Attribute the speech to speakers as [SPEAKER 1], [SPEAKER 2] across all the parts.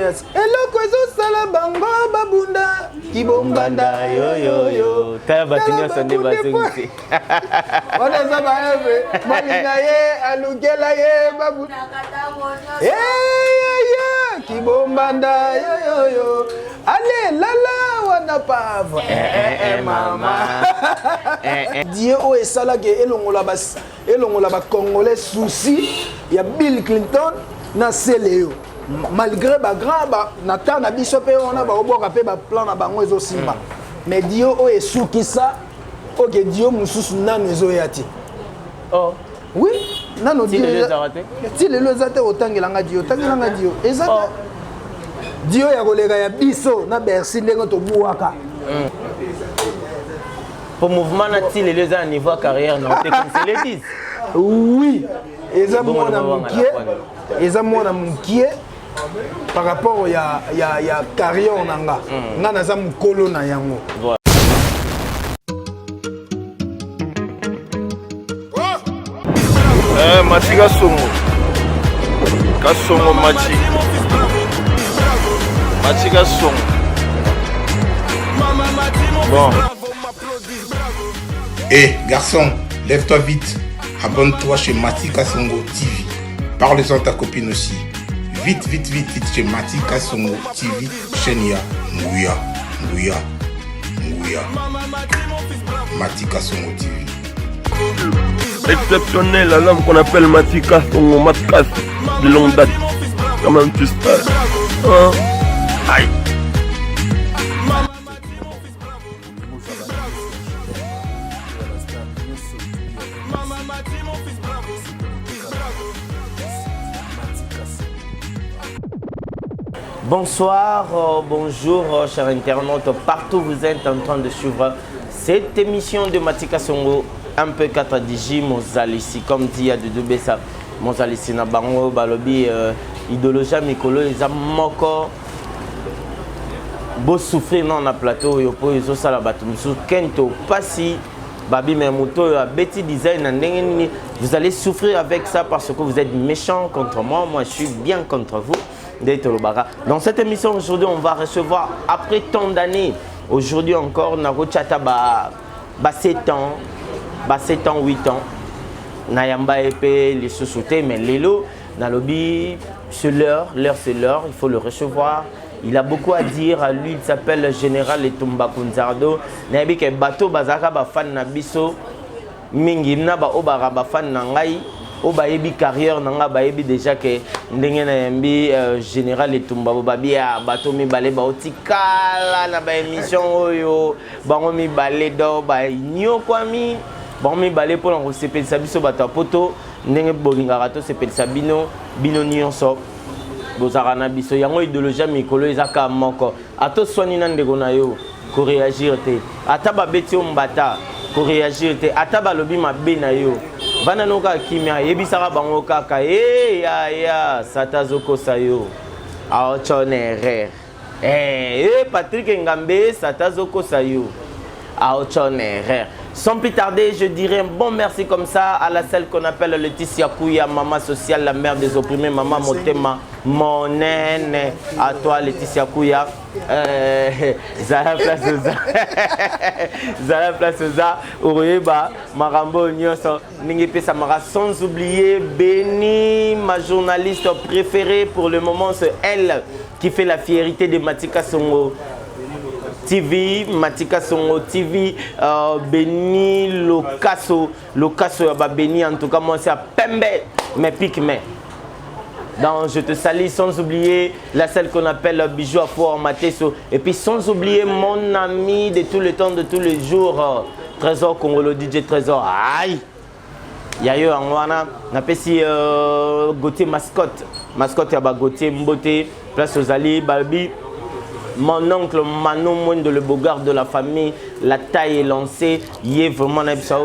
[SPEAKER 1] yes. Eloko ezosala bango babunda kibombanda
[SPEAKER 2] yoyoyo. Tala bato nyonso nde bazongisi.
[SPEAKER 1] Wana eza baeve molinga ye alukela ye babu kibombanda yoyoyo ale lala wana pave eh, eh, eh, mama die oyo esalaki elongola bas elongola ba congolais souci ya Bill Clinton na Celeo malgré ba grand ba na temps na biso pe wana ba obwaka pe ba plan na bango ezo simba mm. mais dio oyo esukisa oke dio mosusu nanu ezoya te
[SPEAKER 2] oh.
[SPEAKER 1] oui nano ti lelo eza te otangela nga dio otangela nga dio eza te oh. dio ya koleka ya biso na bercy ndenge tobwaka mm.
[SPEAKER 2] Po mouvement na ti lelo eza na niveau ya carrière na te comme c'est le disent.
[SPEAKER 1] Oui, eza mwana mokie, eza mwana mokie par rapport ya ya ya carrière na nga. Mm. Nga naza mukolo na yango.
[SPEAKER 2] Voilà.
[SPEAKER 3] Eh, Machi Kasongo. Kasongo Machi. Machi Kasongo. Bon.
[SPEAKER 4] Hé, eh, garçon, lève-toi vite. Abonne-toi chez Mati Kasongo TV. Parle-en à ta copine aussi. Vite, vite, vite, vite chez Mati Kasongo TV, chaîne ya Nguya, Nguya, Nguya. Mati Kasongo TV.
[SPEAKER 3] Exceptionnel, l'homme qu'on appelle Mati Kasongo, Matkas, de longue date. Quand même, tu sais. Hein? Aïe.
[SPEAKER 2] Bonsoir, euh, bonjour, euh, chers internautes, partout où vous êtes en train de suivre cette émission de Matika Songo, un peu 4 DJ Mozalisi, comme dit ya Doudou Bessa, Mozalisi na bango, balobi, euh, idéologie ya mikolo eza moko bosouffrir non na plateau oyo mpo ezosala bato mosusu kento pasi babi mais moto oyo abeti design na ndenge nini. Vous allez souffrir avec ça parce que vous êtes méchant contre moi, moi je suis bien contre vous. Nde tolobaka dans cette émission aujourd'hui, on va recevoir après tant d'années, aujourd'hui encore nakotiata ba, ba 7 ans, ba 7 ans, 8 ans nayamba ye mpe lisusu te, mais lelo nalobi c'est l'heure, l'heure c'est l'heure, il faut le recevoir. Il a beaucoup à dire. Lui, il s'appelle Général Etumba Kunzardo. Nayebi ke bato bazalaka ba fan na biso mingi na ba oyo bazalaka ba fan na ngai oyo bayebi carrière na ngai bayebi déjà ke ndenge nayambi euh, Général Etumba bo babi ya bato mibale baotikala na ba émission oyo bango mibale do banyokwami bango mibale mpona kosepelisa biso bato ya poto ndenge bolingaka tosepelisa bino bino nyonso bozalaka na biso. Yango idéologie ya mikolo eza kaka moko, ata oswani na ndeko na yo koreagir te, ata babeti yo mbata koreagir te, ata balobi mabe na yo vanda no kaka kimia, yebisaka bango kaka e ya ya sata azokosa yo aotya na erreur. Eh, eh, Patrick Ngambe, sata azokosa yo aotya na erreur. Sans plus tarder, je dirais un bon merci comme ça à la celle qu'on appelle Laetitia Kouya, maman sociale, la mère des opprimés, maman Motema, mon nene, à toi Laetitia Kouya. Euh, Zala place oza. Zala place oza, okoyeba makambo nyonso ndenge epesamaka. Sans oublier Béni, ma journaliste préférée pour le moment, c'est elle qui fait la fierté de Matika Songo TV, Matika Songo TV, euh, Béni Lokaso, Lokaso ya ba Béni, en tout cas moi c'est à Pembe, mais pique mais. Donc je te salue, sans oublier la celle qu'on appelle Bijou à Fort Mateso, et puis sans oublier mon ami de tout le temps, de tous les jours, euh, Trésor Congolo, DJ Trésor. Aïe! Ya yo yango wana napesi euh, Gauthier mascotte, mascotte ya ba Gauthier Mbote, place ozali babi. Mon oncle Mano Mwendo, le beau gars de la famille, la taille est lancée. Il est vraiment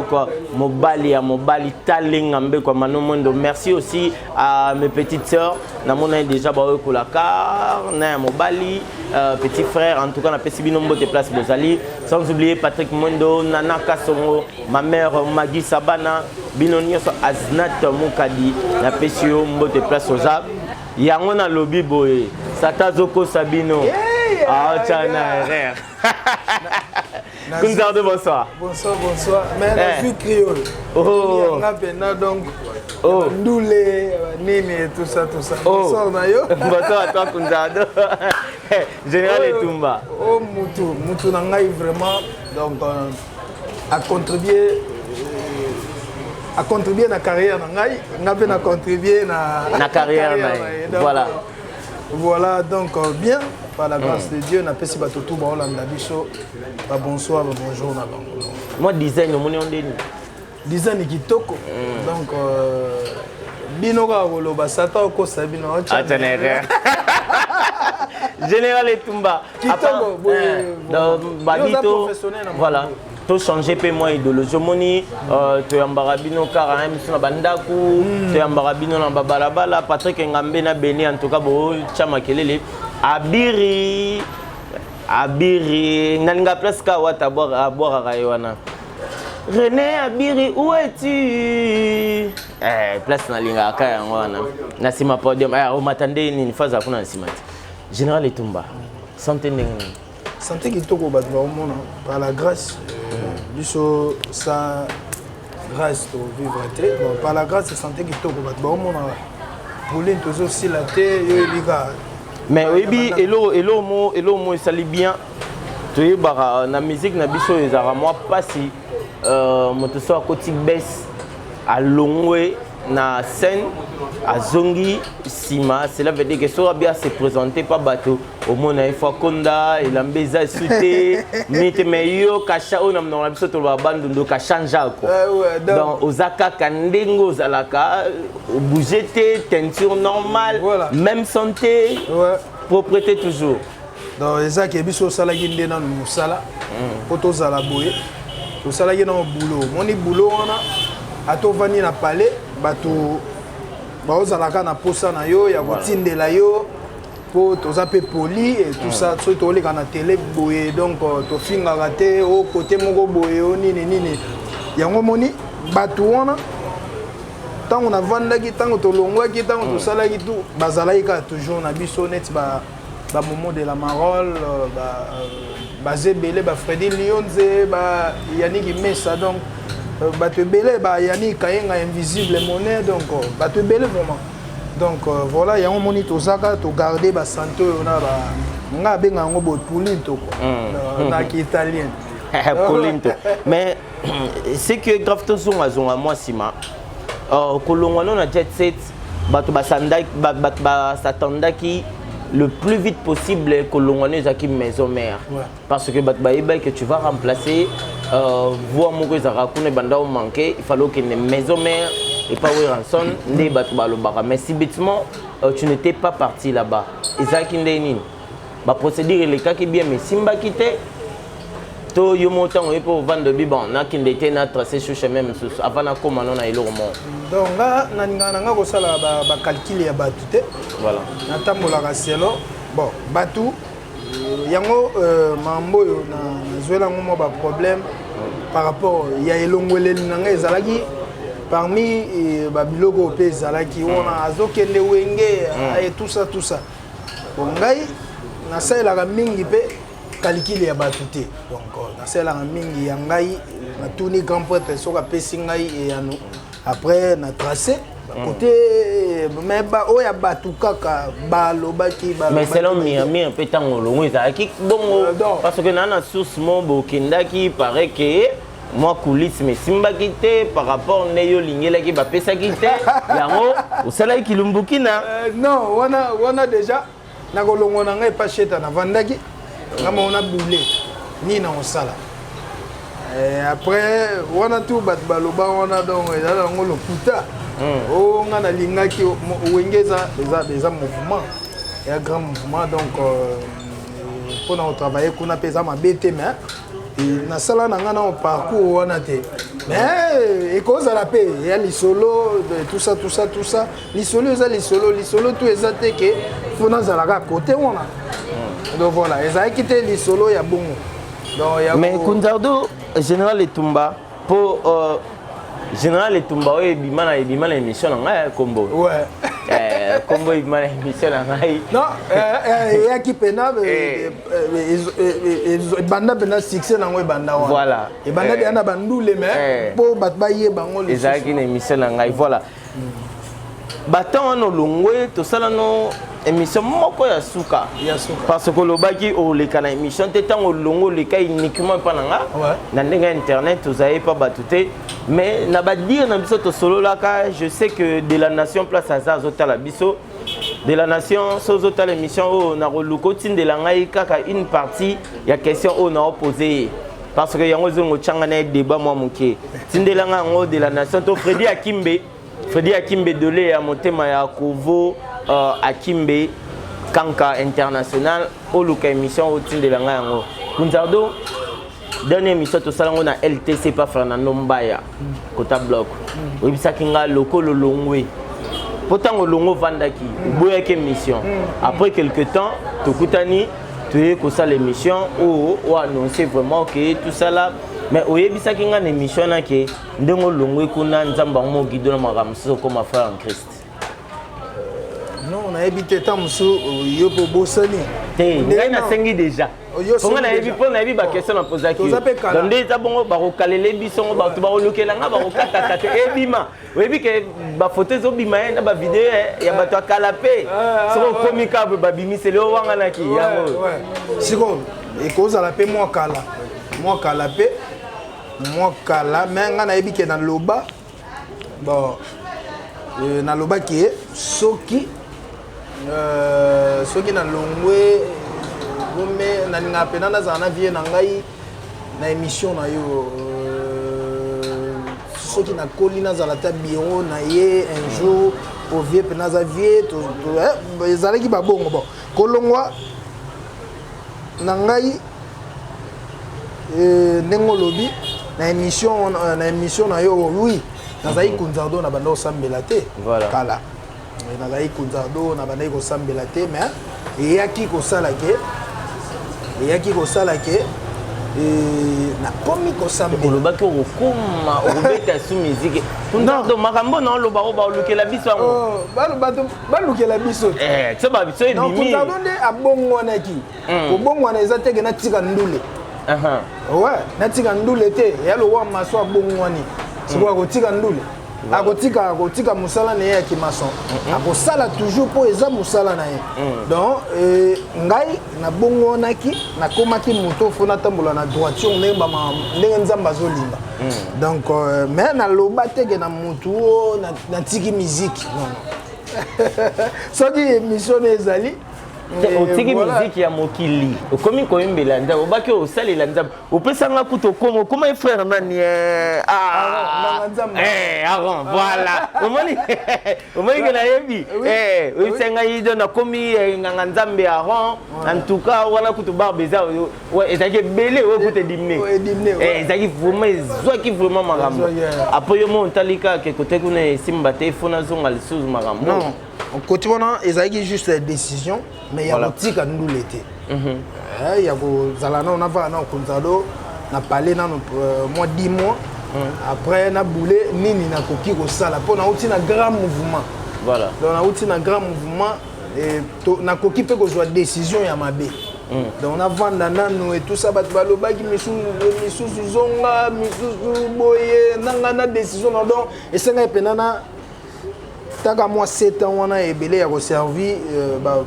[SPEAKER 2] quoi. Mobali ya mobali talenga mbe quoi Mano Mwendo. Merci aussi à mes petites sœurs. Namona déjà ba kolaka na mobali euh, petit frère en tout cas na pesi bino mbote place bozali. Sans oublier Patrick Mwendo, Nana Kasongo, ma mère Maggie Sabana, bino nyonso Aznat Mukadi, na pesi yo mbote place oza. Yango nalobi boye. Satan azokosa bino. Aotya na erreur. Kunzardo, bonsoir.
[SPEAKER 1] Bonsoir, bonsoir. Mais nazwi créole.
[SPEAKER 2] Oh.
[SPEAKER 1] Nga pena donc
[SPEAKER 2] Oh.
[SPEAKER 1] ndule nini tout ça tout ça.
[SPEAKER 2] Oh.
[SPEAKER 1] Bonsoir na yo.
[SPEAKER 2] Bonsoir à toi, Kunzardo. Général Etumba.
[SPEAKER 1] Oh mutu, mutu na ngai vraiment donc a contribuer a contribuer na carrière na ngai, nga pe na contribuer na
[SPEAKER 2] Na carrière na ye.
[SPEAKER 1] Donc,
[SPEAKER 2] Voilà.
[SPEAKER 1] Voilà donc bien par la grâce de Dieu napesi bato tout baolanda biso ba bonsoir ba bonjour na bango.
[SPEAKER 2] Moi, design, omoni ondeni.
[SPEAKER 1] Design kitoko. Donc bino kaka koloba Satan okosa bino aotya
[SPEAKER 2] Acha na erreur. Général Etumba.
[SPEAKER 1] Kitoko, boye,
[SPEAKER 2] Donc,
[SPEAKER 1] yo
[SPEAKER 2] babi
[SPEAKER 1] oza
[SPEAKER 2] to
[SPEAKER 1] professionnel na
[SPEAKER 2] voilà.
[SPEAKER 1] makambo.
[SPEAKER 2] Tochange mpe mwa idéologie. Omoni, toyambaka bino kaka biso na bandako, toyambaka bino na babalabala. Patrick Ngambe na Beni, en tout cas botya makelele. Abiri abiri, nalinga place ka wata abwakaka ye wana. René Abiri, où es-tu? Eh, place nalingaka yango wana na nsima podium. Eh, omata nde nini faza kuna na nsima te. Général Etumba, santé ndenge nini?
[SPEAKER 1] Santé kitoko, bato baomona par la grâce, biso sans grâce tovivre te. Bon, par la grâce, santé kitoko, bato baomona pauline tozosila te, yo yebi kaka.
[SPEAKER 2] Mais oyebi eloko mo esali bien, toyebaka na musique na biso oyo ezalaka mwa mpasi, moto so akoti bese, alongwe na scène, azongi nsima, cela veut dire que soki abi ase présente pa bato, omona ye fo akonda elamba eza esu te mi te. Mais yo kasha oyo na monoko na biso toloba bandundu kachangea ko.
[SPEAKER 1] Ouais,
[SPEAKER 2] donc oza kaka ndenge ozalaka, obouge te, teinture normale, même santé, propreté toujours.
[SPEAKER 1] Donc ezaki biso osalaki nde nanu mosala mpo tozala boye. Tosalaki nano boulot, omoni boulot wana, ata ovandi na palais, bato baozalaka na posa na yo ya kotindela yo mpo toza mpe poli et tout ça. Soki toleka na télé boye, donc tofingaka te o kote moko boye o nini nini. Yango moni bato wana, ntango navandaki, ntango tolongwaki, ntango tosalaki tu, bazalaki kaka toujours na biso, neti bamomo de la Marole, baza ebele, bafredi Lionze, bayaniki Mesa, donc bato ebele, bayani Kayenga, Invisible Monnaie, donc bato ebele vraiment. Donc voilà, yango moni tozaka togarde basanté oyo na ba nga abenga yango boye pulinto quoi, na ki-italien.
[SPEAKER 2] Polinto. Mais ce qui est grave, tozongazonga mwa nsima, kolongwa no na Jet Set, bato basatandaki le plus vite possible kolongwa no ezalaki maison mère, parce que bato bayebaki que tu vas remplacer voix moko ezalaka kuna ebanda omanke. Il fallait okende maison mère epa Werrason nde bato balobaka. Mais subitement, tu n'étais pas parti là-bas. Ezalaki nde nini? Baprocédure elekaki bien mais esimbaki te, to yo mo ntango ye mpe ovanda obi bon, nakende te, na trace sur chemin mosusu avant nakóma no na eloko moko?
[SPEAKER 1] Donc nga nalingaka na nga kosala bacalcul ya bato te. Natambolaka selo. Bon, bato yango, makambo oyo nazwela yango mwa baproblème par rapport ya elongweleli na ngai ezalaki parmi babiloko oyo mpe ezalaki wana azokende Wenge et tout ça tout ça. Bon, ngai nasalelaka mingi mpe calcul ya bato te. Donc nasalelaka mingi ya ngai. Natuni grand prêtre, soki apesi ngai eyano, après na trace côté. Mais oyo ya bato kaka balobaki.
[SPEAKER 2] Mais selon murmure mpe, ntango olongo ezalaki bongo, parce que naa na source mo bokendaki, paraît que mwa coulisse mais esimbaki te par rapport nde yo olingelaki, bapesaki te, yango osalaki kilumbukina.
[SPEAKER 1] Non, wana wana déjà nakolongwa na ngai epa Sheta, navandaki nga moko na bule nini na kosala. Après wana tu bato baloba wana, donc ezala yango lokuta. O nga nalingaki Wenge, eza mouvement ya grand mouvement, donc mpona kotravaille kuna mpe eza mabe te. Mais nasala na nga na parcours wana te. Mais ekozala mpe ya lisolo, tout ça tout ça tout ça, lisolo eza lisolo, lisolo tu eza te ke fo nazalaka kote wana. Donc voilà, ezalaki te lisolo ya bongo. Donc
[SPEAKER 2] mais Kunzardo, Général Etumba, mpo Général Etumba oyo ebima na émission na ngai kombo. Kombo ebima na émission na ngai.
[SPEAKER 1] Non, eyaki pena, ebanda pena succès nango ebanda wana.
[SPEAKER 2] Voilà.
[SPEAKER 1] Ebanda deya na bandule, mais mpo bato bayeba yango.
[SPEAKER 2] Ezalaki na émission na ngai, voilà. Batemps wana olongwe, tosala no émission moko ya suka.
[SPEAKER 1] Ya suka.
[SPEAKER 2] Parce que olobaki oleka na émission te. Ntango olongwe, oleka uniquement mpa na nga na ndenge ya internet, tozali pa bato te, mais na badire na biso tosololaka. Je sais que de la nation, place aza, azotala biso. De la nation, so ozotala émission oyo, nakoluka otindela ngai kaka une partie ya question oyo naopose ye, parce que yango ezongo otyanga na ye débat mwa moke. Tindela ngai yango, de la nation to Fredi Akimbe, Fredi Akimbe Dole ya motema ya Kovo, Akimbe Kanka International. Oluka émission, otindela ngai yango. Kunzardo, dernière émission tosala yango na LTC pa Fernando Mbaya kota bloc. Oyebisaki nga lokolo longwe, mpo ntango olongo ovandaki, oboyaki émission. Après quelque temps tokutani, toye kosala émission oyo oannonce vraiment ke tout ça là, mais oyebisaki nga na émission wana ke ndenge olongwe kuna, Nzambe yango mogido na makambo mosusu, okoma frère en Christ.
[SPEAKER 1] Non, nayebi te, ntango mosusu yo mpo obosani.
[SPEAKER 2] Te, ngai nasengi déjà.
[SPEAKER 1] Yo
[SPEAKER 2] mponga nayebi, mpo nayebi baquestion napozaki.
[SPEAKER 1] Toza mpe kala.
[SPEAKER 2] Donc nde eza bongo, bakokalele biso ngo, bato bakolukela nga, bakokataka te, ebima. Oyebi ke bafoto ezobima ye na bavideo ya bato ya kala mpe soki okomi kaka boye, babimiseli oyo wanganaki yango.
[SPEAKER 1] Sikoyo ekozala mpe mwa kala, mwa kala mpe mwa kala, mais ngai nayebi ke naloba, bon, nalobaki ye soki soki nalongwe gome, nalingaka mpena nazala na vie na ngai na émission na yo. Soki nakoli, nazala ta bureau na ye un jour po vie mpena aza vie. Ezalaki babongo. Bon, kolongwa na ngai, ndenge olobi na émission, na émission na yo, oui, nazalaki kunzardo, na banda kosambela te. Kala nazalaki kunzardo, na bandaki kosambela te, mais eyaki kosala ke nakomi kosambela.
[SPEAKER 2] Olobaki okokoma, okobeta su musique. Kunzardo, makambo na oloba oyo, baolukela biso yango.
[SPEAKER 1] Oh, bato balukela biso.
[SPEAKER 2] So babiso
[SPEAKER 1] Non,
[SPEAKER 2] ebimi.
[SPEAKER 1] Kunzardo nde abongwanaki. Kobongwana eza teke natika ndule. Ouais, natika ndule te. Ya lokwa maso abongwani, sikoyo akotika ndule, akotika mosala na ye ya kimaçon, akosala toujours mpo eza mosala na ye. Donc ngai nabongwanaki, nakomaki moto fo natambola na droiture ndenge ndenge Nzambe azolinga. Donc mais naloba teke na motu o natiki musique, non, non. Soki émission na ezali.
[SPEAKER 2] Otiki
[SPEAKER 1] voilà.
[SPEAKER 2] Miziki ya mokili, okomi koyembela Nzambe. Obaki osalela Nzambe, opesanga kutu okoma, okoma ye frère nani?
[SPEAKER 1] Aaron, Nanga Nzambe.
[SPEAKER 2] Aaron, voilà, omoni, omoni ke nayebi. Oyebisa ngai do nakomi nganga Nzambe Aaron. En tout cas wana kutu barbe eza, ouais, ezalaki ebele oyo kutu edimine.
[SPEAKER 1] Ouais, edimine, ouais.
[SPEAKER 2] Ezalaki vraiment, ezwaki vraiment makambo.
[SPEAKER 1] Ezwaki, yeah.
[SPEAKER 2] Après yo mo otali kaka kote kuna esimba te, fo nazonga lisusu makambo.
[SPEAKER 1] Non, côté wana ezalaki juste décision, mais ya kotika ndule te. Ya kozala nano, navaka nano konzalo na palais nano mwa 10 mois, après nabule nini nakoki kosala, mpo nauti na grand mouvement. Donc nauti na grand mouvement, nakoki mpe kozwa décision ya mabe. Donc navanda nano et tout ça. Bato balobaki misusu, misusu zonga, misusu boye nanga na décision na. Donc esengaki mpena na taka mwa 7 ans wana ebele ya koservi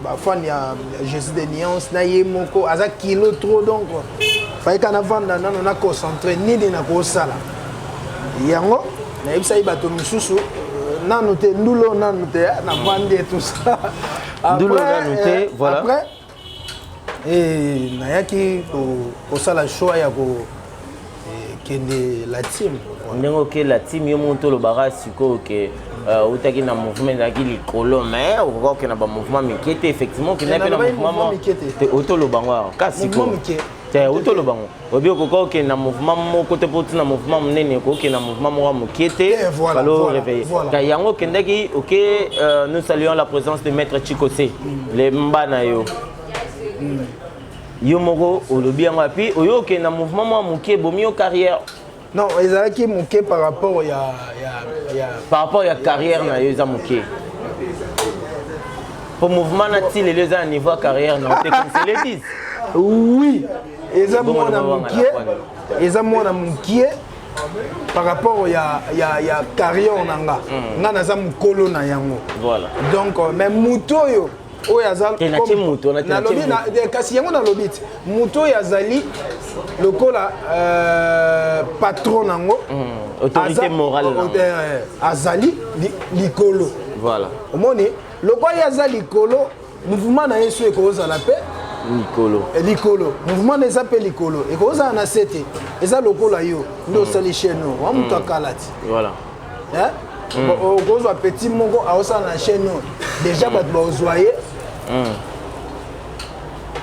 [SPEAKER 1] bafan ya Jésus de Nuance na ye moko aza kilo trop. Donc fayeka navanda nano, na concentre nini nakosala yango. Nayebisaki bato misusu nanu te, ndulo nanu te, navandi et tout ça.
[SPEAKER 2] Ndulo nanu te, voilà.
[SPEAKER 1] Après nayaki kosala choix ya kokende la team.
[SPEAKER 2] Ndenge oke la team, yo moto olobaka sikoyo ke outaki na mouvement ezalaki likolo, mais okoka okende na bamouvement mike te. Effectivement, okendaki mpe na
[SPEAKER 1] Nalobaki
[SPEAKER 2] mouvement
[SPEAKER 1] mouvement mike te.
[SPEAKER 2] Te, otoloba ngo awa ka sikoyo.
[SPEAKER 1] Mouvement mike.
[SPEAKER 2] Te, otoloba ngo, obi okoka okende na mouvement moko te mpo otina mouvement monene, okokende na mouvement moko ya moke te.
[SPEAKER 1] Eh, voilà,
[SPEAKER 2] Fallait
[SPEAKER 1] voilà,
[SPEAKER 2] réveiller.
[SPEAKER 1] voilà.
[SPEAKER 2] Ka yango okendaki oke. Nous saluons la présence de maître Chikose le mba na yo. Yo moko olobi yango api oyo okende na mouvement mwa moke, ebomi yo carrière.
[SPEAKER 1] Non, ezalaki moke par rapport ya
[SPEAKER 2] Par rapport ya carrière na yo, eza moke. Po mouvement na ti lelo eza na niveau ya carrière na te comme c'est le disent.
[SPEAKER 1] Oui, eza mwana mokie, eza mwana mokie par rapport ya ya ya carrière na nga. Nga naza mukolo na yango.
[SPEAKER 2] Voilà.
[SPEAKER 1] Donc euh, mais mutu oyo oyo aza nalobi kasi yango nalobi ti moto oyo azali lokola euh, patron nango
[SPEAKER 2] autorité morale
[SPEAKER 1] euh, azali likolo
[SPEAKER 2] voilà
[SPEAKER 1] omoni lokola ye aza likolo mouvement na ye so ekozala mpe
[SPEAKER 2] likolo
[SPEAKER 1] eh, likolo mouvement na eza mpe likolo ekozala na se te eza lokola yo nde osali chaîne oyo wa moto akala ti
[SPEAKER 2] voilà
[SPEAKER 1] eh? Okozwa petit moko aosala na chaîne oyo déjà bato baozwa ye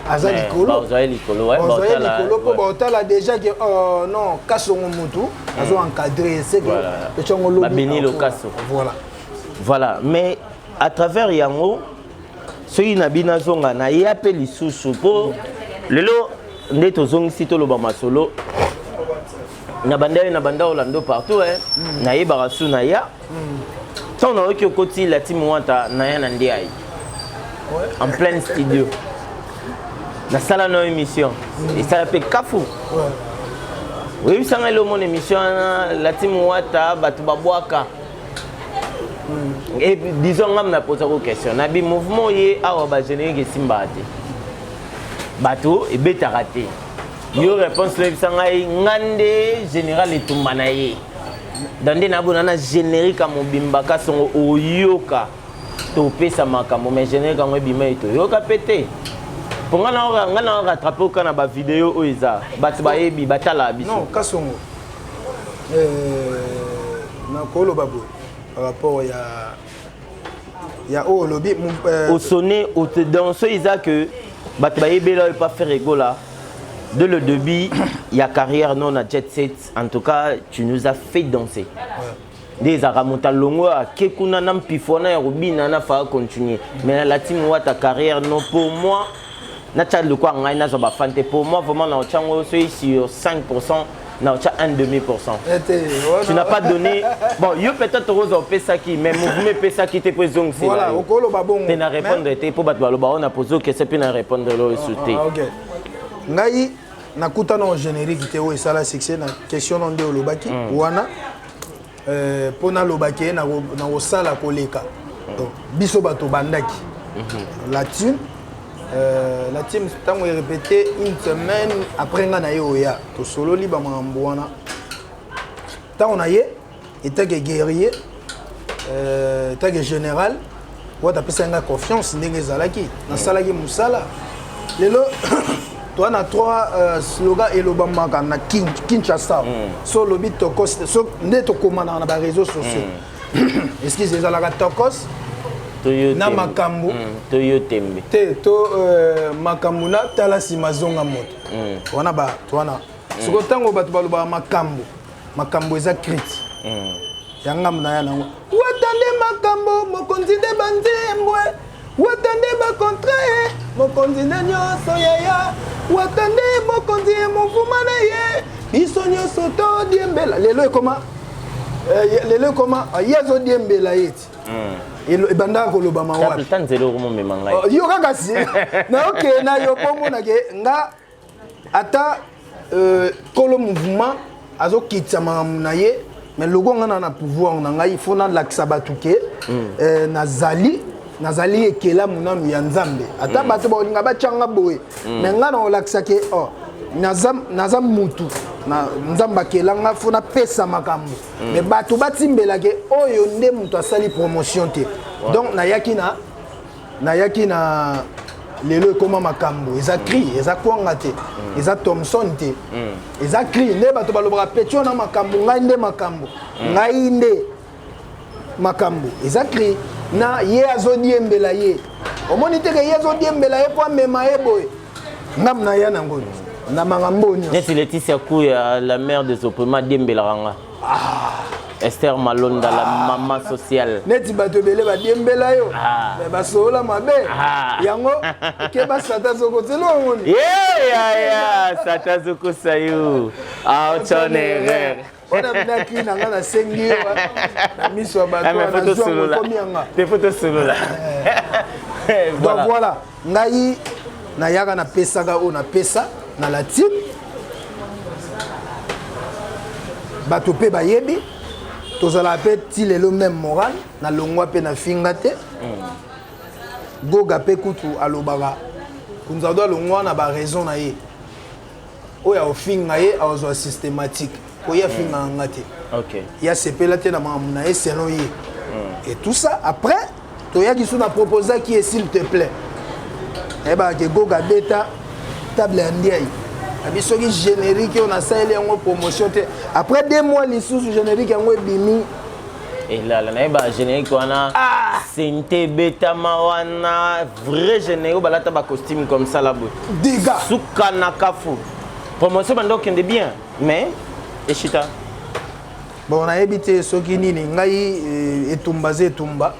[SPEAKER 1] aza likolo
[SPEAKER 2] bazwa ye likolo
[SPEAKER 1] likolo mpo baotala déjà ke oh, non kasongo mutu azo encadre ce que econgo
[SPEAKER 2] lobi babeni lokaso
[SPEAKER 1] voilà
[SPEAKER 2] voilà mais à travers yango soki na bino azonga naya mpe lisusu mpo lelo nde tozongisi toloba masolo na banda ye na banda olando partout eh. Nayebaka su na ya ntango nayoki okoti la team wata naya na nde ayi en plein studio nasala no émission esala mpe kafu oyebisanga elo mona émission wana la team wata bato babwaka. Et disons ngam na posa ko question na bi mouvement ye awa ba générique esimbaka te bato ebetaka te yo réponse oyebisa ngai nga nde général etumba na ye dan nde nabona na générique ya mobimba kasongo oyoka topesa makambo mais générique yango ebima ye toyoka mpe te mpo nga na rattrape oka na bavideo oyo eza bato bayebi batalaka biso.
[SPEAKER 1] Non, kasongo nakoloba boye par rapport ya oyo olobi.
[SPEAKER 2] Osone dans oyo eza que bato bayebela oyo pa Ferre Gola de le début ya carrière non na jet set. En tout cas, tu nous as fait danser. Nde ezalaka moto alongo ake kuna na mpifo wana ya kobina na faa continuer, mais na la team wata carrière non, pour moi natya lokwa ngai nazwa bafan te. Pour moi vraiment na otyango soki sur 5, na otya 1 demi pourcent. Tu n'as pas donné. Bon, yo peut-être okozwa opesaki, mais mouvement epesaki te mpo ezongisela
[SPEAKER 1] te.
[SPEAKER 2] Na répondre te mpo bato baloba oyo na pose okese mpe na répondre oyo esu te.
[SPEAKER 1] Ngai nakutana en générique te oyo esala succès. Na question no nde olobaki wana mpo nalobaki ye nakosala koleka. Donc biso bato bandaki la team, la team ntango erépété une semaine après nga na ye oya tosololi bamakambo wana. Ntango na ye etake guerrier, etake général wata apesaki nga confiance ndenge ezalaki nasalaki mosala. Lelo toa na trois slogan elobamaka na Kinshasa. So olobi tokos so nde tokomanaka na baréseaux sociaux, excuse, ezalaka tokos na makambo.
[SPEAKER 2] Toyo tembe.
[SPEAKER 1] Te to makambo na tala nsima zonga moto wana bato wana. Sikoyo ntango bato balobaka makambo, makambo eza crite ya ngambo na ya nango wata nde makambo mokonzi nde banzembwe wata nde bacontre mokonzi nde nyonso yaya wata nde mokonzi ye mofuma na ye biso nyonso todiembela. Lelo ekoma lelo ekoma ye azodiembela ye ti ebandaka kolobama wapi?
[SPEAKER 2] Ta nzela okomomema ngai.
[SPEAKER 1] Yo kaka si naokee na yo mpo omonake nga ata kolo mouvement azokitisa makambo na ye, mais loko nga na pouvoir na ngai, il faut nalakisa bato ke nazali ekelamu nanu ya Nzambe. Ata bato bakolinga batyanga boye, mais nga na kolakisa ke oh, naza mutu na Nzambe akelanga, faut napesa makambo, mais bato batimbelake oyo nde moto asali promotion te. Donc nayaki na lelo ekóma makambo eza cri, eza kwanga te, eza thomson te, eza cri nde bato balobaka petio na makambo. Ngai nde makambo, ngai nde makambo eza cri na ye azodiembela ye. Omoni te ke ye azodiembela ye mpo amema ye boye. Ngambo na ya nango na makambo nyonso.
[SPEAKER 2] Neti Laetitia Kuya, la mère des opprimés, adiembelaka nga. Esther Malonda, la maman sociale.
[SPEAKER 1] Neti bato ebele badiembela yo, mais basolola mabe yango ke basata soko telo omoni.
[SPEAKER 2] Yeah, sata zokosa yo aotshon erreur.
[SPEAKER 1] Wana binaki na nga nasengi yo na miso ya bato.
[SPEAKER 2] Wana nazwa ekomi yanga. Te fo tosolola.
[SPEAKER 1] Donc voilà, ngai nayaka, napesaka oyo napesa na la team. Bato mpe bayebi, tozalaka mpe ti lelo même moral. Nalongwa mpe nafinga te. Goga mpe kutu alobaka Kunzardo alongwa na baraison na ye. Oyo aofinga ye, azwa systématique po ye afingaka nga te. Ye asepela te na makambo na ye selon ye et tout ça. Après toyaki so na proposaki ye, s'il te plaît, nayebaka ke Goga beta table ya ndiai abi soki générique oyo nasaleli yango promotion te. Après 2 mois lisusu générique yango ebimi.
[SPEAKER 2] Elala, nayeba générique wana. Sente ebetama wana, vrai générique oyo balata bacostume comme ça la boye.
[SPEAKER 1] Dégâts.
[SPEAKER 2] Suka na kafu, promotion banda okende bien, mais eshita.
[SPEAKER 1] Bon, nayebi te soki nini. Ngai etumba za etumba.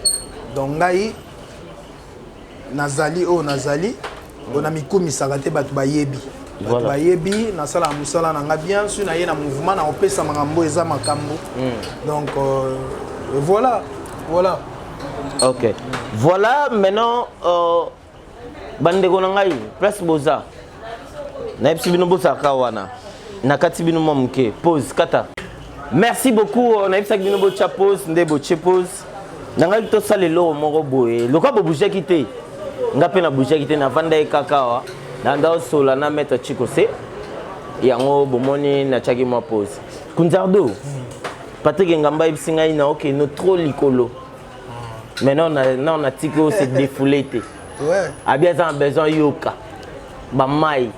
[SPEAKER 1] Donc ngai nazali oyo nazali oyo, namikumisaka te. Bato bayebi, bato bayebi nasalaka mosala na nga bien sûr. Naye na mouvement na kopesa makambo, eza makambo. Donc voilà, voilà.
[SPEAKER 2] Ok, voilà. Maintenant bandeko na ngai, place boza, nayebisi bino bozalaka wana na kati bino mwa moke pause kata. Merci beaucoup. Nayebisaki bino botya pause, nde botie pause na ngai. Tosala eloko moko boye lokola bobougeaki te, nga mpe nabougeaki te, navanda ye kaka awa nanda osola na maître Chikose. Yango bomoni natiaki mwa pause. Kunzardo, Patrick Ngamba ayebisi ngai na okende trop likolo. Maintenant na natiki oyo se défoulé te. Abi aza na besoin yoka bamai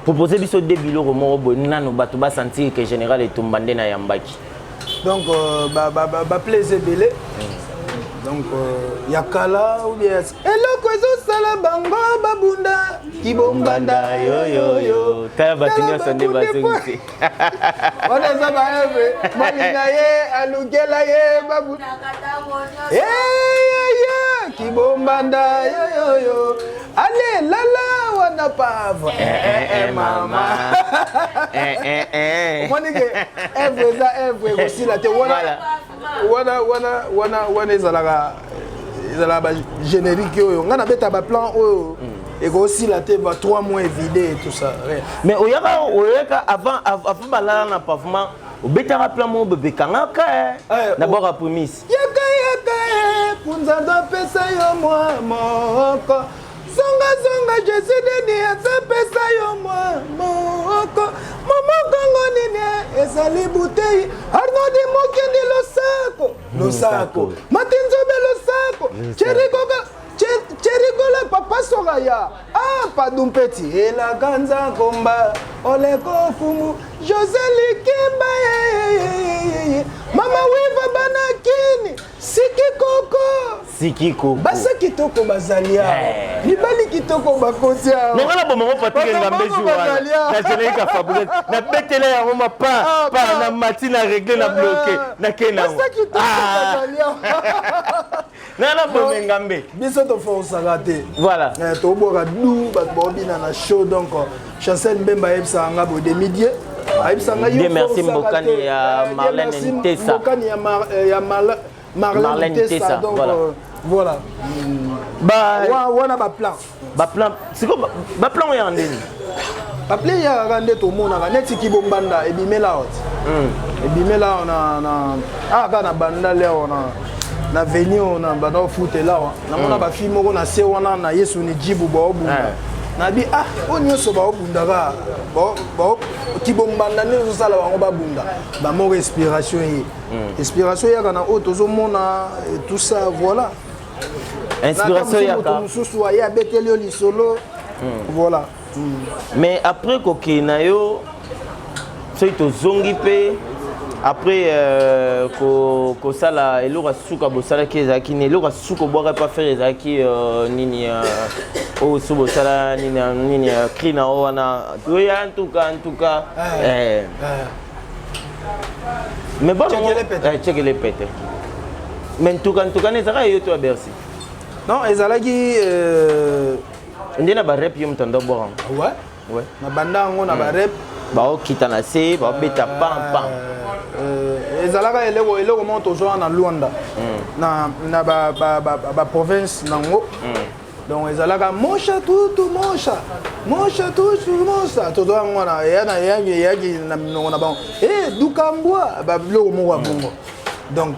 [SPEAKER 2] propose biso de biloko moko boye nano bato basentir ke général Etumba nde nayambaki.
[SPEAKER 1] Donc baplaise ebele. Donc ya kala ou bien eloko ezosala bango babunda kibombanda
[SPEAKER 2] yoyoyo, tala bato nyonso nde bazongisi.
[SPEAKER 1] Wana eza baeve molinga ye alukela ye babu eyeye kibombanda yoyoyo, ale lala wana pave. Eh, eh, mama. Omoni ke œuvre eza œuvre, ekosila te wana. Wana wana wana wana ezalaka bagénérique oyo ngai nabeta, baplan oyo ekosila te, ba 3 mois evide et tout ça, rien.
[SPEAKER 2] Mais oyaka avant balala na pavement, obetaka plan moko bebekangaka na bord ya prémisse.
[SPEAKER 1] Yaka yaka e Kunzando apesa yo mwa moko, zongazonga Jésus nini azapesa yo mwa moko, momokongo nini ezali butei. Arnodi Mokendi losako, losako Matinzobe losako Cherikoka Cherigola papa Soraya, ah Padumpeti elaka nzakomba oleko fumu José Likemba ye mama wiva bana kini siki koko.
[SPEAKER 2] Siki koko.
[SPEAKER 1] Basa kitoko bazali awa. Mibali kitoko bakoti awa.
[SPEAKER 2] Nonga na bomongo Patrik Ngambe jour wana na générique ya Fabrice, nabetela yango ma pa pa na mati na réglé na bloqué na ke nango.
[SPEAKER 1] Basa kitoko bazali awa.
[SPEAKER 2] Na bome Ngambe.
[SPEAKER 1] Biso toforsaka te.
[SPEAKER 2] Voilà.
[SPEAKER 1] Tobwaka du bato baobina na show. Donc Chancel Mbemba ayebisaka nga boye, demidie ayebisaka nga.
[SPEAKER 2] Dieu merci, Mbokani ya Marlène Ntesa.
[SPEAKER 1] Mbokani ya Marlène
[SPEAKER 2] Marlène
[SPEAKER 1] Ntesa.
[SPEAKER 2] Ntesa,
[SPEAKER 1] Donc
[SPEAKER 2] voilà.
[SPEAKER 1] Voilà.
[SPEAKER 2] Ba
[SPEAKER 1] wana baplan.
[SPEAKER 2] Baplan siko, baplan oyo ya ndeni.
[SPEAKER 1] Baplan eyakaka nde tomonaka neti kibombanda ebimela awa ti ebimela awa na awa kaka na bandale awa na veni oyo na banda ofutela awa, namona bafille moko na se wana na Yesu ni jibu baobunda. Nabi ah, oyo nyonso baobundaka kibombanda nde ezosala bango babunda bamoko. Inspiration ye, inspiration eyaka na oyo tozomona et tout ça, voilà.
[SPEAKER 2] Inspiration
[SPEAKER 1] moto
[SPEAKER 2] yaka
[SPEAKER 1] mosusu aye abeteli yo lisolo, voilà.
[SPEAKER 2] Mais après kokende na yo, soki tozongi mpe après kosala eloko ya suka bosalaki, ezalaki nini? Eloko ya suka obwaka mpe affaire ezalaki nini? Oyo so bosala nini nini, cri na o wana oya ntuka ntuka. Mais bon.
[SPEAKER 1] Tchekele pete.
[SPEAKER 2] Tchekele pete. Mais ntuka ntuka ne ezalaka yo to ya Bercy?
[SPEAKER 1] Non, ezalaki
[SPEAKER 2] nde na barep yo moto ando obwaka.
[SPEAKER 1] Ouais. Na banda yango na barep.
[SPEAKER 2] Baokita na se, baobeta pam pam.
[SPEAKER 1] Ezalaka eloko eloko moko tozwaka na Luanda, na baprovince nango. Donc ezalaka mosha tutu mosha, mosha tutu mosha. Tozwa yango wana, eya na eyaki eyaki na minoko na bango e dukambwa, babiloko moko ya bongo. Donc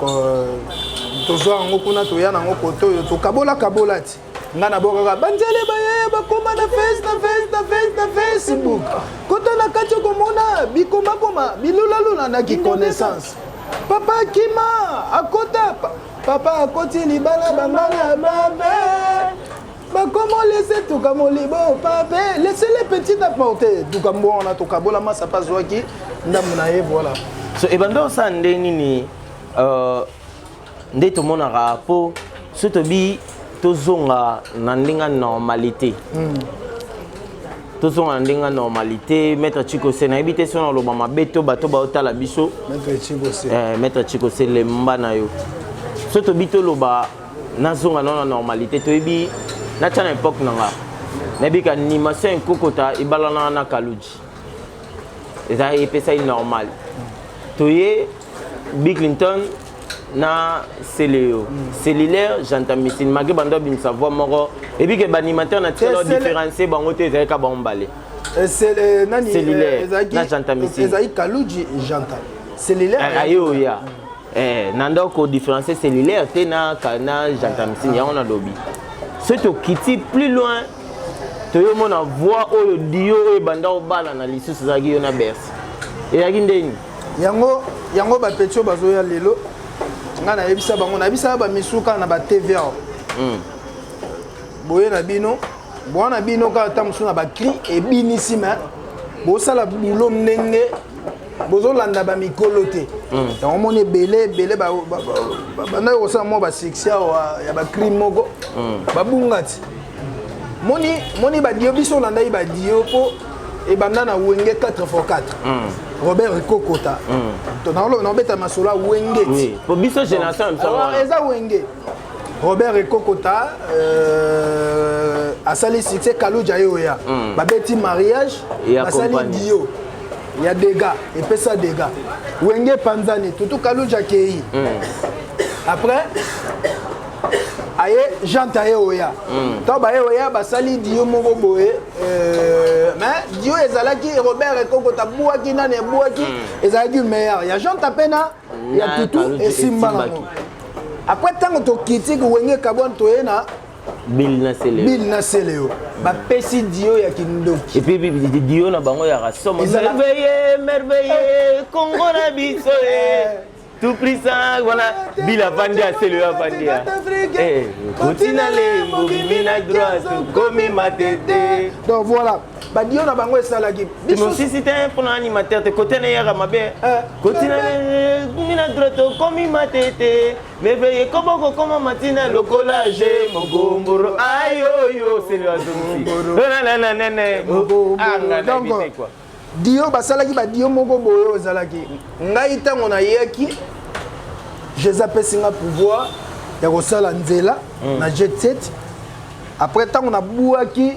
[SPEAKER 1] tozwa yango kuna, toya nango kote oyo, tokabola kabola ti nga na bokaka banzele bayaya bakoma na face na face na face na Facebook. Kota na kati, okomona bikomakoma, bilulalula na kiconnaissance. Papa akima akota, papa akoti libala, bambala babe bakoma lese tuka molibo pape, laissez les petits apporter tuka mbongo wana. Tokabola, masa mpe azwaki ndambo na ye, voilà.
[SPEAKER 2] So ebanda osala nde nini? Nde tomonaka mpo so tobi tozonga na ndenge ya normalité, tozonga na ndenge ya normalité. Maître Chikose, nayebi te so na oloba mabe to bato baotala biso.
[SPEAKER 1] Maître Chikose.
[SPEAKER 2] Maître Chikose, lemba na yo. So tobi toloba nazonga nano na normalité, toyebi natya na époque na nga, nayebi ka animation ekokota ebalanaka na Kaluji, eza epesai normal. Toye Bill Clinton na Celeo, cellulaire gentamicine make bando abimisa voix moko ebi ke baanimateur na tikala différencier bango te, ezalaki ka bango mbale.
[SPEAKER 1] Nani?
[SPEAKER 2] Cellulaire na gentamicine.
[SPEAKER 1] Ezalaki Kaluji, Genta, cellulaire.
[SPEAKER 2] Aye oya na ndako différencier cellulaire te na gentamicine. Yango nalobi, soki tokiti plus loin, toyomona voix oyo dio oyo ebanda kobalana lisusu, ezalaki yo na Bercy, ezalaki ndeni?
[SPEAKER 1] Yango yango bapetits oyo bazoya lelo, ngai nayebisa bango, nayebisaka bamisu kaka na batv awa. Boye na bino, bwana bino kaka ta mosusu na bacri ebinisi, me bosala bulo ndenge bozolanda bamikolo te. Yango moni ebele ebele bandaki kosala mwa basuccès awa ya bacri moko, babunga ti moni moni badio. Biso olandaki badio mpo ebanda na Wenge 4x4, Robert Kokota. Naobeta masolo ya Wenge ti.
[SPEAKER 2] Po biso génération ya biso wana.
[SPEAKER 1] Eza Wenge, Robert Ekokota asali succès, Kaluja ye oya, babeti mariage, basali dio ya dégâts, epesa dégâts, Wenge epanzani, tutu Kaluja akei. Après aye Jante, aye oya, ntango baye oya, basali dio moko boye, mais dio ezalaki Robert Ekokota bwaki nani ebwaki, ezalaki meilleur ya Jante mpe na ya tutu esimba nango. Après ntango tokitiki Wenge kabwana, toye na
[SPEAKER 2] Bill na Celeo.
[SPEAKER 1] Bill na Celeo bapesi dio ya kindoki.
[SPEAKER 2] Et puis dio na bango ya somo, merveille, merveille, Congo na biso tout puissant. Voilà, Bill avandi ya Celeo, avandi ya kotina lembo bimi na droite, komi matete.
[SPEAKER 1] Donc voilà, badio na bango esalaki.
[SPEAKER 2] Mosisi te mpona animateur te, kote na eyaka mabe, kotina bimi na droite, okomi matete, merveille, koboko koma matina lokola je mogomboro ayoyo, Celeo azongisi nananene.
[SPEAKER 1] Donc dio basalaki badio moko boye oyo ezalaki ngai ntango nayaki, Jésus apesi nga pouvoir ya kosala nzela na jet set. Après ntango nabwaki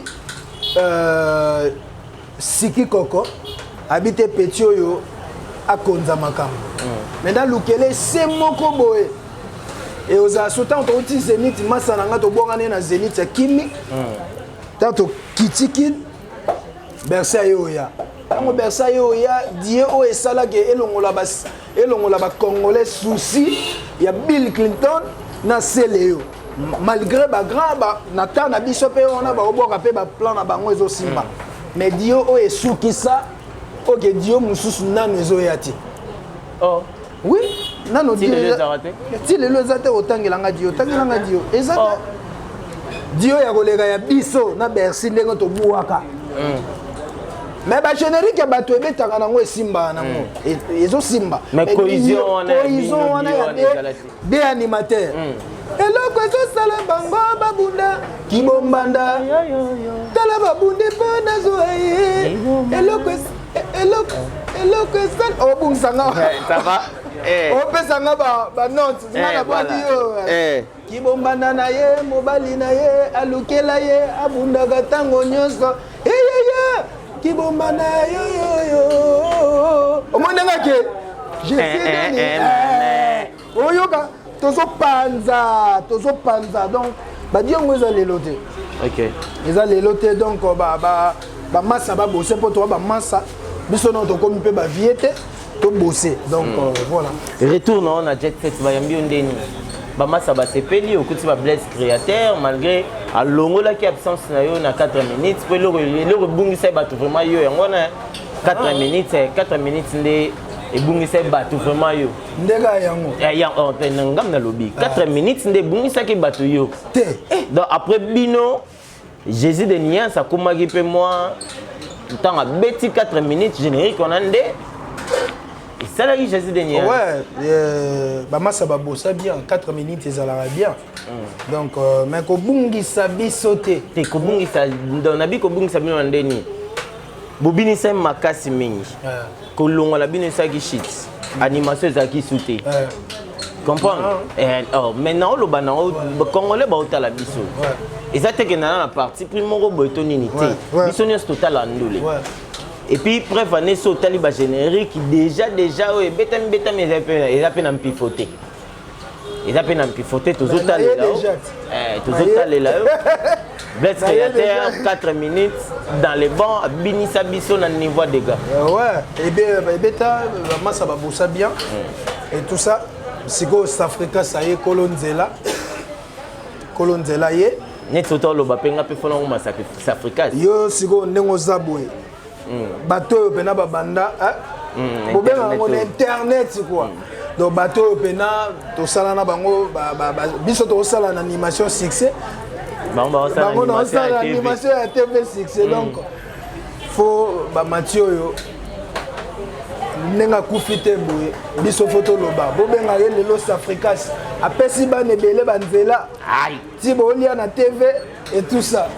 [SPEAKER 1] siki koko abi te, petit oyo akonza makambo, mais nalukele se moko boye e ozala so. Ntango touti Zénith, masa na nga tobwangani na Zénith ya kimi, ntango tokitiki Bercy aye oya, ntango Bercy aye oya, die oyo esalaki elongola bacongolais souci ya Bill Clinton na Celeo, malgré bagrand na temps na biso mpe wana baobwaka mpe baplan na bango ezosimba, mais dio oyo esukisa oke dio mosusu nanu ezoya te.
[SPEAKER 2] Oh.
[SPEAKER 1] Oui, nano.
[SPEAKER 2] Ti lelo ezalaka te?
[SPEAKER 1] Ti lelo eza te. Otangelanga dio, otangelanga dio eza te, dio ya koleka ya biso na Bercy ndenge tobwaka. Mais bagénérique ya bato ebetaka nango, esimbaka nango, ezosimba.
[SPEAKER 2] Mais cohésion wana ya
[SPEAKER 1] cohésion
[SPEAKER 2] bino,
[SPEAKER 1] wana
[SPEAKER 2] dio
[SPEAKER 1] ya
[SPEAKER 2] wana ezala te.
[SPEAKER 1] De animateur, eloko ezosala bango babunda kibombanda, tala babundi mpo nazwa ye eloko eloko esala obungisanga.
[SPEAKER 2] Ça va.
[SPEAKER 1] Opesanga banote nga nabwaki yo kibombanda na ye, mobali na ye alukela ye, abundaka ntango nyonso eyeye kibombanda yoyoyo. Omoni ndenge ake. Jésus nani oyoka, tozopanza, tozopanza. Donc badi yango eza lelo te. Eza lelo te. Donc bamasa babose, mpo toa bamasa biso no tokomi mpe bavie te, tobose. Donc voilà.
[SPEAKER 2] Retour na na Jet Set, bayambi yo ndeni? Bamasa basepeli? Okuti ba Blaise Créateur, malgré alongolaki absence na yo na 4 minutes, mpo eloko ebungisa ye bato vraiment yo yango wana 4 minutes, 4 minutes nde ebungisa ye bato vraiment yo.
[SPEAKER 1] Ndeka yango.
[SPEAKER 2] Ngam nalobi 4 minutes nde ebungisaki bato yo.
[SPEAKER 1] Te.
[SPEAKER 2] Donc après bino, Jésus de Nuance akomaki mpe mwa ntango abeti 4 minutes générique wana nde esalaki Jésus de Nuance.
[SPEAKER 1] Ouais, bamasa babosa bien, 4 minutes ezalaka bien. Donc mais kobungisa biso te.
[SPEAKER 2] Te, kobungisa, donc nabi kobungisa bino na ndeni bobinisa ye makasi mingi, kolongola bino esalaki shit, animation ezalaki su te. Comprendre? Oh, mais naoloba nango, Congolais baotala biso, eza te ke nana na parti pris moko boye to nini te. Biso nyonso totala ndule. Et puis preuve ane, so otali bagénérique déjà oyo ebetami betami, eza mpe na mpifo te, eza mpe na mpifo te. Tozotalela yo, tozotalela yo Blaise Créateur, 4 minutes dans les bancs, abinisa biso na niveau ya dégâts.
[SPEAKER 1] Ouais, ebeta, bamasa babosa bien et tout ça. Sikoyo Safrika sa ye kolo nzela, kolo nzela ye.
[SPEAKER 2] Neti ota oloba mpe nga mpe fona ngoma Safrika.
[SPEAKER 1] Yo sikoyo ndenge oza boye, bato oyo mpena babanda, bobenga yango na internet quoi. Donc bato oyo mpena tosala na bango, biso tokosala na animation succès, bango naosala animation ya TV succès. Donc faut bamati oyo ndenge akufi te boye, biso faut toloba, bobenga ye lelo Safricas, apesi bana ebele banzela ti bolia na TV et tout ça.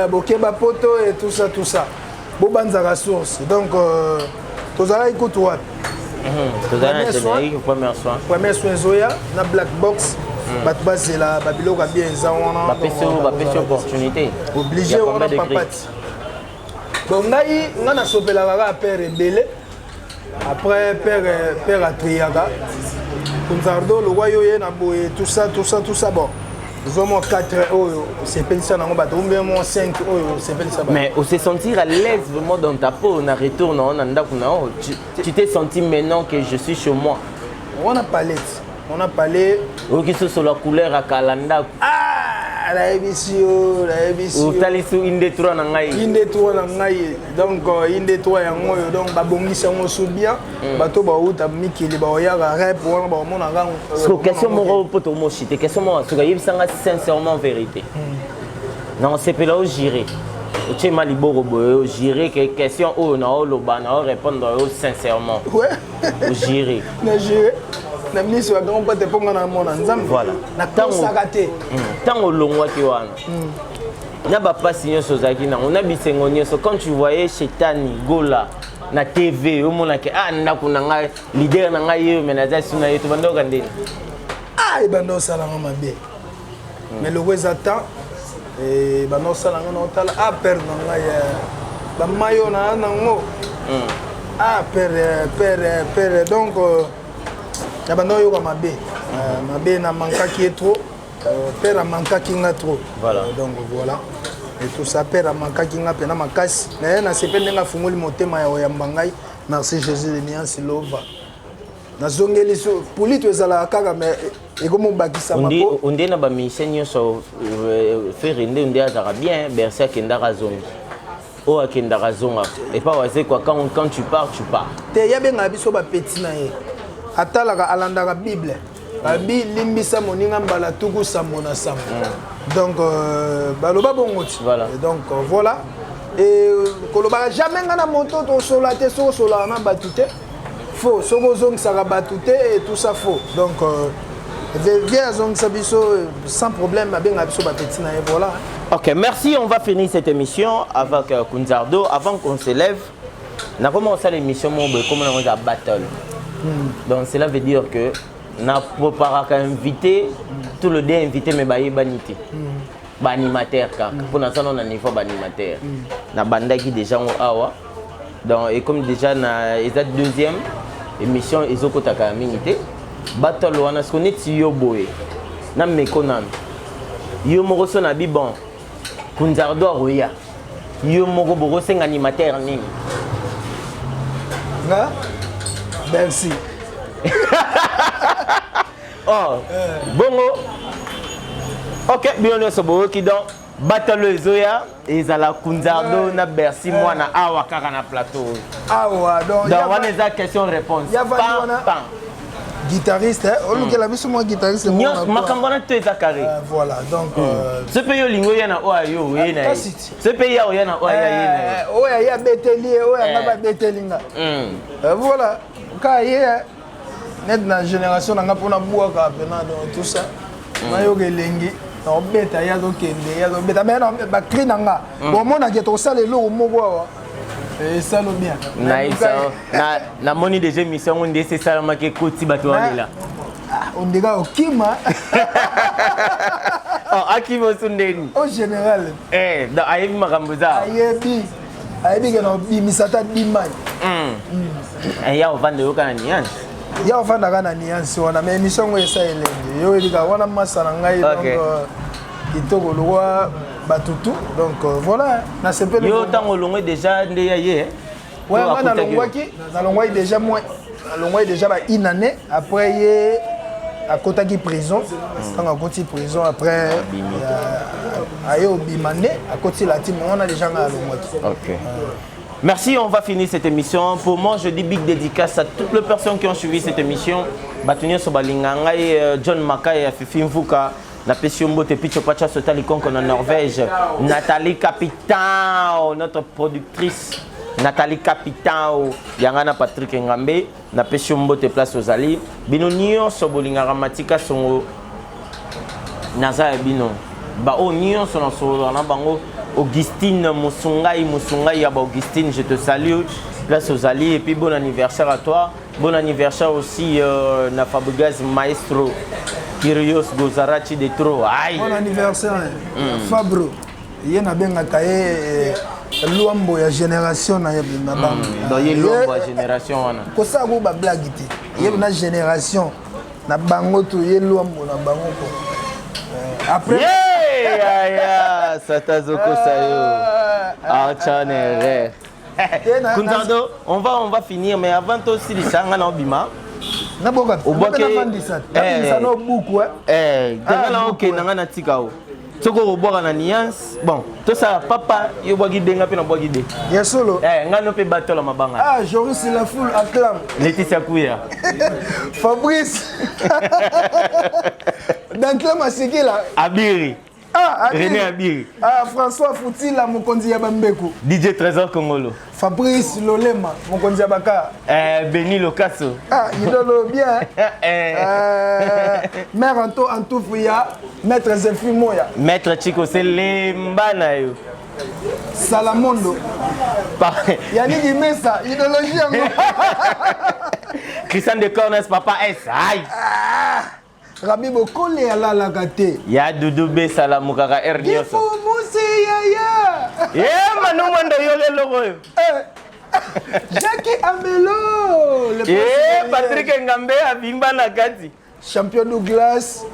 [SPEAKER 1] Bokeba poto et tout ça, tout ça, bobanzaka source. Donc tozalaki kutu wapi?
[SPEAKER 2] Premier soin.
[SPEAKER 1] Premier soin ezoya na Black Box, bato bazela babiloko ya bien eza wana.
[SPEAKER 2] Bapesi opportunité.
[SPEAKER 1] Obligé wana papati. Bon, ngai ngai nasopelaka kaka père ebele. Après père atriaka Kunzardo lokwa yo ye na boye, tout ça, tout ça, tout ça. Bon, ozwa mwa 4 oyo osepelisa nango bato, ou bien mwa 5 oyo osepelisa bato.
[SPEAKER 2] Mais ose sentir à l'aise vraiment dans ta peau na retour na na ndako na yo, tu t'es senti maintenant que je suis chez moi?
[SPEAKER 1] Wana palette, on a parlé.
[SPEAKER 2] Oyoki soso la couleur ya kala ndako.
[SPEAKER 1] Ah, nayebisi yo, nayebisi yo.
[SPEAKER 2] Otalisi inde 3 na ngai.
[SPEAKER 1] Inde 3 na ngai. Donc inde 3 yango oyo, donc babongisi yango so bien. Bato bauta mikili baoyaka rep wana, baomonaka.
[SPEAKER 2] So question moko mpo tomoshi te, question moko soki ayebisanga sincèrement vérité na osepela, ojire otie ma liboko boye, ojire ke question oyo na oloba na orépondre yo sincèrement, ojire?
[SPEAKER 1] Na jure na miso ya grand prêtre, mpo nga na mona Nzambe.
[SPEAKER 2] Voilà.
[SPEAKER 1] Nakosaka te.
[SPEAKER 2] Ntango olongwaki wana na bapasi nyonso ozalaki nango na bisengo nyonso, quand tu voyais Shetani Gola na TV, omonaki ah, ndako na ngai, leader na ngai yeyo, me naza su na ye, tobandoka ndeni?
[SPEAKER 1] Ah, ebanda osalanga mabe, mais loko eza temps ebanda osalanga na otala ah, père na ngai, bamayo na nango, ah père, père, père. Donc na banda oyoka mabe, mabe na mankaki ye trop, père amankaki nga trop.
[SPEAKER 2] Voilà.
[SPEAKER 1] Donc voilà et tout ça, père amankaki nga mpena makasi na ye. Nasepe ndenge afungoli motema ya oyamba ngai. Merci Jésus de Nuance Lova. Nazongeli so pulito ezalaka kaka, mais ekomobakisama.
[SPEAKER 2] Onde na bamusicien nyonso, Ferre nde nde azalaka bien. Bercy akendaka, azongi, oyo akendaka azongaka epa Wazekwa. Quand tu pars, tu pars.
[SPEAKER 1] Te, ye abengaka biso bapeti na ye, atalaka, alandaka Bible, babi limbisa moninga mbala 77. Donc baloba bongo ti.
[SPEAKER 2] Voilà.
[SPEAKER 1] Donc voilà, et kolobaka jamais nga na moto tosola te. Soki osolaka na bato te, faux. Soki ozongisaka bato te et tout ça, faux. Donc vieux azongisa biso sans problème, abengaka biso bapeti na ye, voilà.
[SPEAKER 2] Ok, merci. On va finir cette émission avec Kunzardo. Avant qu'on se lève, on a commencé l'émission, comment on a battle. Donc cela veut dire que na préparaka invité, tout le deux invité, mais bayebani te, baanimateur kaka mpo naza nano na niveau baanimateur. Nabandaki déjà ngo awa, donc et comme déjà na eza deuxième. Émission ezokotaka ya mingi te. Battle wana siko neti yo boye na meko nanu yo moko so na bi bon Kunzardo akoya yo moko bokosenga animateur nini?
[SPEAKER 1] Nga merci.
[SPEAKER 2] Oh, bongo ok, bino nyonso boyoki donc batalo ezoya ezala Kunzardo na Bercy mwana awa kaka na plateau
[SPEAKER 1] awa. Donc
[SPEAKER 2] donc wana eza question réponse.
[SPEAKER 1] Ya vandi wana.
[SPEAKER 2] Pan.
[SPEAKER 1] Guitariste, eh, olukela biso mwa guitariste moko
[SPEAKER 2] nyonso makambo wana to eza carré.
[SPEAKER 1] Voilà, donc
[SPEAKER 2] so mpe yo olingi oya na oyo ayo oye na ye,
[SPEAKER 1] Kasi ti.
[SPEAKER 2] so mpe ya oya na oyo aya ye na ye.
[SPEAKER 1] Oyo aye abeteli ye, oyo anga babeteli nga. Voilà, ka ye net na génération na nga mpona bwaka pena, donc tout ça nayoka elengi naobeta, ye azokende, ye azobeta, mais bacri na nga bomonake tosala eloko moko awa esalo bien.
[SPEAKER 2] Nayebisa namoni déjà émission yango nde esi esalamaki, ekoti bato balela.
[SPEAKER 1] Ah, ondeka okima.
[SPEAKER 2] Oh, akimi osu ndeni.
[SPEAKER 1] Au général.
[SPEAKER 2] Eh, donc ayebi makambo eza.
[SPEAKER 1] Ayebi, ayebi ke na obimisa ata dimai.
[SPEAKER 2] Ya ovanda oyoka na nuance.
[SPEAKER 1] Ya ofandaka na nuance wana, mais émission yango esa elengi, yo oyebika wana masa na ngai. Donc kitoko lokwa batutu, donc voilà, nasepeli.
[SPEAKER 2] Yo ntango olongwe déjà nde ya ye?
[SPEAKER 1] Ouais, nga nalongwaki déjà, moi nalongwaki déjà ba une année après ye akotaki prison. Ntango akoti prison, après aye obima nde akoti la team wana, déjà nga alongwaki.
[SPEAKER 2] Ok. Merci, on va finir cette émission. Pour moi, je dis big dédicace à toutes les personnes qui ont suivi cette émission. Bato nyonso balinga ngai, John Makai, Fifi Mvuka, napesi yo mbote, Picho Pacha Sotali Konko na Norvège, Nathalie Capitao, notre productrice Nathalie Capitao, yanga na Patrick Ngambe, napesi yo mbote place ozali. Bino nyonso bolingaka Matika Songo, naza ya bino. Baoyo nyonso nasololaka na bango, Augustine Mosungai, Mosungai ya ba Augustine, je te salue place ozali, et puis bon anniversaire à toi. Bon anniversaire aussi na Fabregas Maestro Kyrios Gozarachi de trop. Aïe.
[SPEAKER 1] Bon anniversaire Fabro, ye nabengaka ye Lwambo ya génération na ye na bango.
[SPEAKER 2] Donc ye Lwambo ya génération wana.
[SPEAKER 1] Kosala ko bablague te, ye na génération na bango to ye Lwambo na bango ko. Après
[SPEAKER 2] Yeah, ya, ya, sata zokosa yo. Ah, tchane erreur. Kunzardo, on va finir, mais avant tout, si les nga na obima.
[SPEAKER 1] Naboka.
[SPEAKER 2] Obwake-
[SPEAKER 1] Nabimisa no buku.
[SPEAKER 2] Eh, nga na
[SPEAKER 1] Ah,
[SPEAKER 2] okenda, nga na tika o. Soki okobwaka na nuance, bon, tosala papa, yo bwaki de, nga mpe nabwaki de.
[SPEAKER 1] Ya solo.
[SPEAKER 2] Eh, nga no mpe batola mabanga.
[SPEAKER 1] Ah, Joris, la foule acclame.
[SPEAKER 2] Laetitia Kuya.
[SPEAKER 1] Fabrice Dantle Masikila.
[SPEAKER 2] Abiri.
[SPEAKER 1] Ah, Abiri.
[SPEAKER 2] René Abiri.
[SPEAKER 1] Ah, François Futila, mokonzi ya bambeko.
[SPEAKER 2] DJ Trésor Congolo.
[SPEAKER 1] Fabrice Lolema, mokonzi ya baka.
[SPEAKER 2] Eh, Beni Lokaso.
[SPEAKER 1] Ah, idolo bien.
[SPEAKER 2] Eh.
[SPEAKER 1] Mère Anto Antoufu ya Maître Zefi Moya.
[SPEAKER 2] Maître Chico Selemba na yo.
[SPEAKER 1] Salamondo. Yannick Imesa, idéologie yango.
[SPEAKER 2] Christian de Cornes, Papa S. Aïe.
[SPEAKER 1] Ah, Rabi Bokole alalaka te.
[SPEAKER 2] Ya Dudu B salamukaka R nyonso.
[SPEAKER 1] Gifu Musi yaya.
[SPEAKER 2] Ye Manu Mwando yo lelo oyo.
[SPEAKER 1] Eh. Jackie Amelo. Le
[SPEAKER 2] Ye
[SPEAKER 1] président.
[SPEAKER 2] Patrick Ngambe abimba na kati.
[SPEAKER 1] Champion Douglas,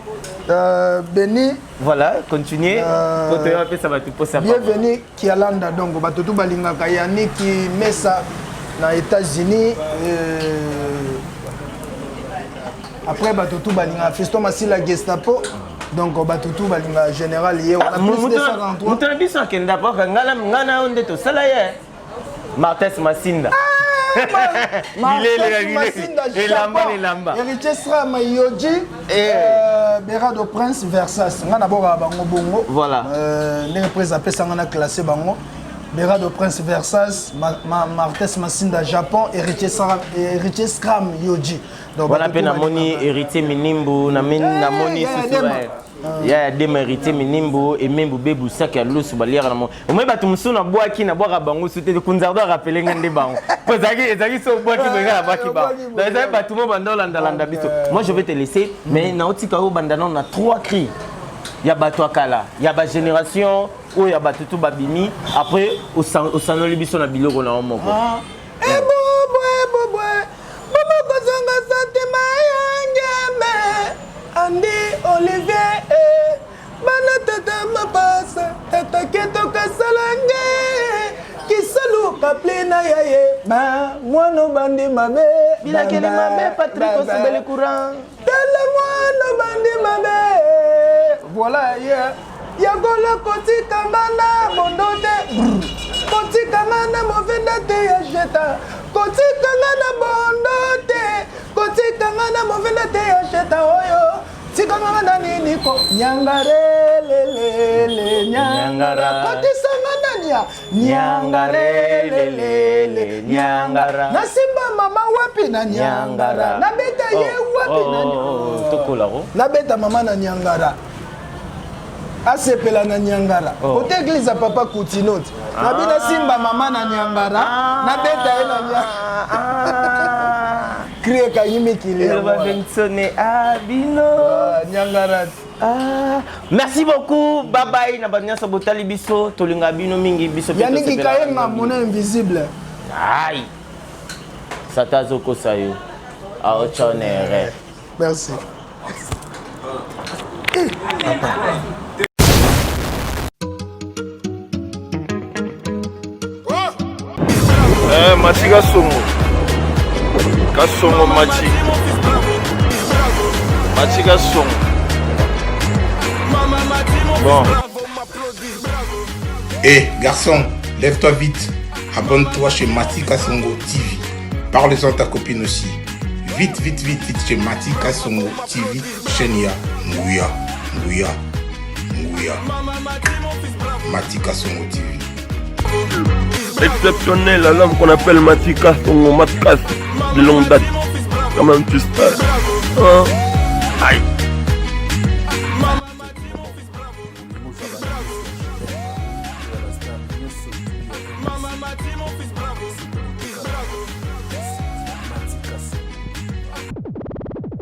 [SPEAKER 1] Benny.
[SPEAKER 2] Voilà, continuez. Koto yo apesa bato posa.
[SPEAKER 1] Bienvenue Kialanda, donc bato tu balingaka Yannick Mesa na États-Unis. Après bato tu balingaka Fiston Masila Gestapo. Donc bato tu balingaka général ye wana plus 243.
[SPEAKER 2] Moto na biso akenda poka nga na yo nde tosala ye. Martes Masinda. Bilele na
[SPEAKER 1] Masinda.
[SPEAKER 2] bilele. Elamba na elamba.
[SPEAKER 1] Héritier Srama Yoji.
[SPEAKER 2] Eh.
[SPEAKER 1] Berado Prince Versas. Nga na boka bango bongo.
[SPEAKER 2] Voilà.
[SPEAKER 1] Ndenge prince apesanga na classé bango. Berado Prince Versas, Martes Masinda Japon, Héritier Sram, Héritier Scram Yoji. Donc
[SPEAKER 2] wana
[SPEAKER 1] bato
[SPEAKER 2] mpe
[SPEAKER 1] tu
[SPEAKER 2] namoni
[SPEAKER 1] balingaka.
[SPEAKER 2] Héritier Minimbu, namoni
[SPEAKER 1] ya
[SPEAKER 2] susu
[SPEAKER 1] Dema.
[SPEAKER 2] Ya Dema, Héritier Minimbu emembu bebu saki ya lusu baliaka na mo omoi. Bato mosusu nabwaki, nabwaka bango su te. Kunzardo arapele nga nde bango po ezalaki so obwaki boye, nga nabwaki bango.
[SPEAKER 1] Obwaki boye.
[SPEAKER 2] Donc ezalaki bato mo banda olandalanda biso. Moi, je vais te laisser, mais naotika oyo banda nano na trois cris ya bato ya kala ya bagénération oyo ya bato tu babimi, après osanoli biso na biloko na yo moko.
[SPEAKER 1] Ebobo ebobo. Mama. na ya ye ba mwana obandi mabe
[SPEAKER 2] Bilakeli mabe Patrick osubeli courant.
[SPEAKER 1] Tala mwana obandi mabe voilà ye yakola kotika nga na bondo te kotika nga na movenda te ya jeta kotika nga na bondo te kotika nga na movenda te ya jeta oyo tika nga na nini ko nyangarelelele
[SPEAKER 2] Nyangara.
[SPEAKER 1] kotisa nga nani ya
[SPEAKER 2] Nyangarelelele, nyangara.
[SPEAKER 1] nasimba mama wapi na nyangara nabeta ye wapi na
[SPEAKER 2] tokola ko
[SPEAKER 1] nabeta mama na nyangara asepela na nyangara
[SPEAKER 2] Oh.
[SPEAKER 1] kote eglise ya papa kutino ti nabi nasimba mama na nyangara nabeta ye na nyangara kri ekangi mikili ya
[SPEAKER 2] eloba
[SPEAKER 1] mwana.
[SPEAKER 2] Benson abino
[SPEAKER 1] Ah, nyangara ti
[SPEAKER 2] Ah, merci beaucoup bye bye na bato nyonso botali biso tolinga bino mingi biso mpe
[SPEAKER 1] yaniki
[SPEAKER 2] tosepelaka
[SPEAKER 1] kayenga
[SPEAKER 2] bino
[SPEAKER 1] mona
[SPEAKER 2] mingi.
[SPEAKER 1] invisible
[SPEAKER 2] Ai sata azokosa yo aotya na erreur
[SPEAKER 1] merci
[SPEAKER 3] Eh, Machi Kasongo. Kasongo Machi. Machi Kasongo. Bon.
[SPEAKER 4] Hé, garçon, lève-toi vite. Abonne-toi chez Mati Kasongo TV. Parle-en à ta copine aussi. Vite, vite, vite, vite chez Mati Kasongo TV, chaîne ya Nguya, Nguya, Nguya. Mati Kasongo TV.
[SPEAKER 3] Exceptionnel à l'homme qu'on appelle Mati Kasongo, Matkas, de longue date. Quand même, tu sais. Hein? Aïe.